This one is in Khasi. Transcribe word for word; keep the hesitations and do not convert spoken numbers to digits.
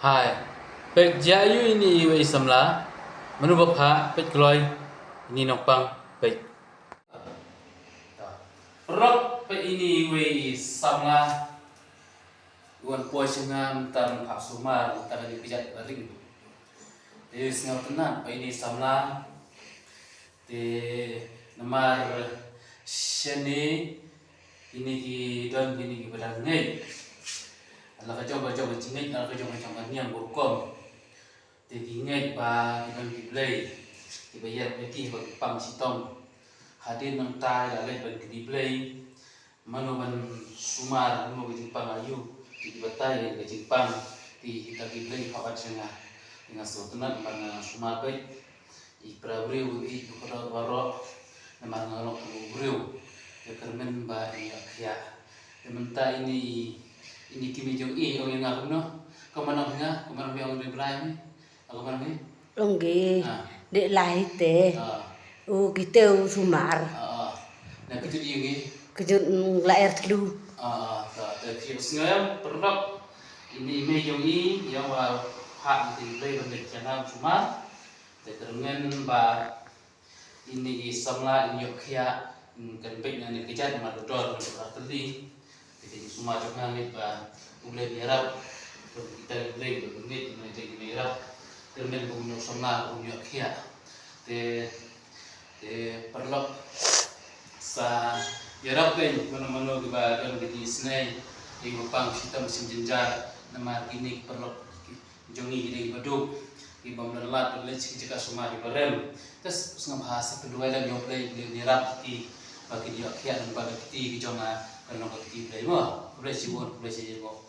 Hai. Peit jia ïa ine iwei i samla. Mano ba phah, peit kloi. Ine i nongpang, peit. Rok, peit ine iwei i samla. Wan poi sha nga mynta ban phah sumar mynta ka dei ka jait ba ring. Te sngewtynnat ba ine i samla. Te namar shane ine ki don kine kiba dang ngeit. La ka jong ka jong ka jingngeit, la ka jong ka jong ka niam ka rukom. Te ki ngeit ba ki don ki blei kiba ïarap ïa ki ba ki pang shitom. Hadien nangta la leit ban kylli Blei. Mano ban sumar, mano ka jingpang aïu, te ki batai ïa ka jingpang, te kita ki blei phah pat sha nga. Te nga sngewtynnat ba nga sumar beit. I para briew i ba kordor baroh, namar nga long u briew. Te kyrmen ba i ïa khiah. Te mynta ine i, ine i kmie jong i ong ïa nga kumno. Ka man ong ïa nga, ka man ong ïa nga, ong ïa nga. Ong ki. Ah. Dei lai te. Ah. U ki te u sumar. Ah, ah. Na kjut ïa ngi. Kjut, mm, la er tlu. Ah, ah, ta, ta ki sngewthuh paralok. Ine i mei jong i, ïa wa ha ine i blei ban leit jana u sumar. Te kyrmen ba ine i samla in ïoh khiah, in kan beit na ine ka jait namar ka dor na ka artylli. Te ka jingsumar jong nga ngeit ba U Blei un ïarap. Kita ki blei ba ngeit na kita ki ïarap. Kyrmen ba un ïoh samla, un ïoh khiah. Te, te paralok sa ïarap kein mano mano kiba don ki isnei, kiba pang shitom shim jynjar namar kine ki paralok ki jong ngi ki dei kiba duk, kiba ym don lad ban leit sha ki jaka sumar kiba rem. Te sngewbha sa pynduwai lem ïa U Blei, U Blei un ïarap ïa ki ba kin ïoh khiah lyngba ka kti ki jong nga, kan long ka kti Blei mo. Khublei shibun, khublei shibun.